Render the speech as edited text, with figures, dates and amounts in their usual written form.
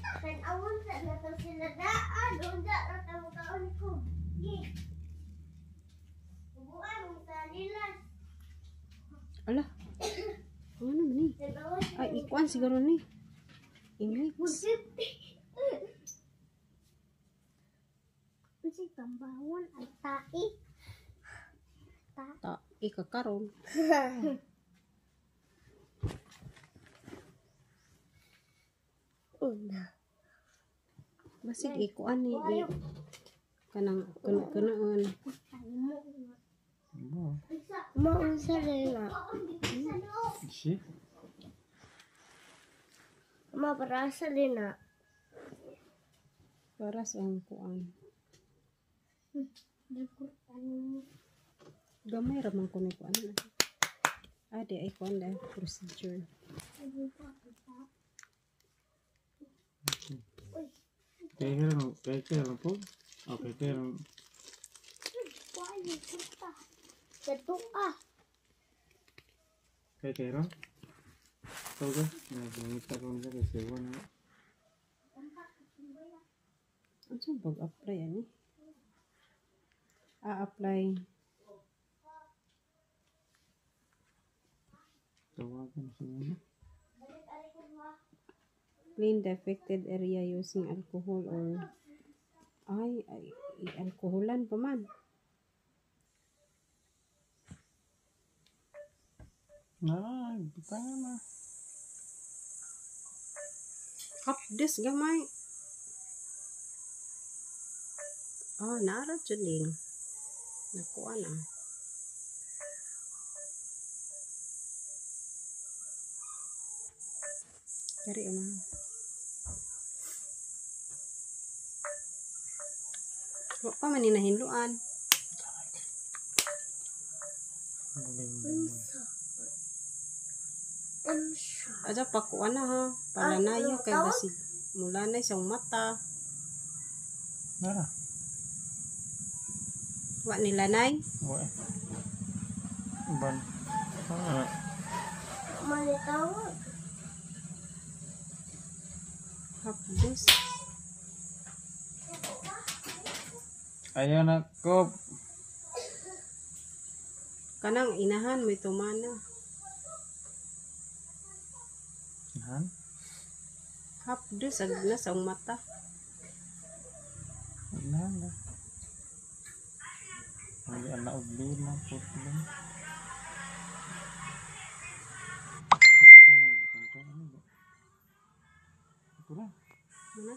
Tan-awon sa nato sila daan. Unsa na ta mokaon ko. Ubuan mo sa nila. Ala. Ano naman ni? Ay, ikuan siguro ni. I-mix. Unsay tambawon ay tae. Ta, ikakaron. Una. Basig ikuan ni. Kanang kuno-kunoon. Mo. Maunsa rin na. Si? Maparasa rin na. Para sa ang kuan. Gamay ra man kuno kuan. Ah, di ay kuan da procedure. Kaya kaya po. Okay, kaya kaya kaya Todo. Nagmita ko nila kasi wala. Unsa pag-apply ani? Ah, apply. Tawagan siya. Clean the affected area using alcohol or ay alkoholan pa man. Na, butang na. Hapdes gamay. Ah, nara jud ning. Nakuha na. Kari na. Wa pa man ni nahinluan. Aja pakuan na ha. Palanayo kay basig mulanay sa mata. Nara. Wa nilanay. Wa. Ban. Ah. Manitawag. Hapdos. Ayaw na ko. Kanang inahan may tumana. Inahan? Hapdos ag na sa mata. Inahan na. Hindi ang naugli na puto lang. Ito lang. Mana?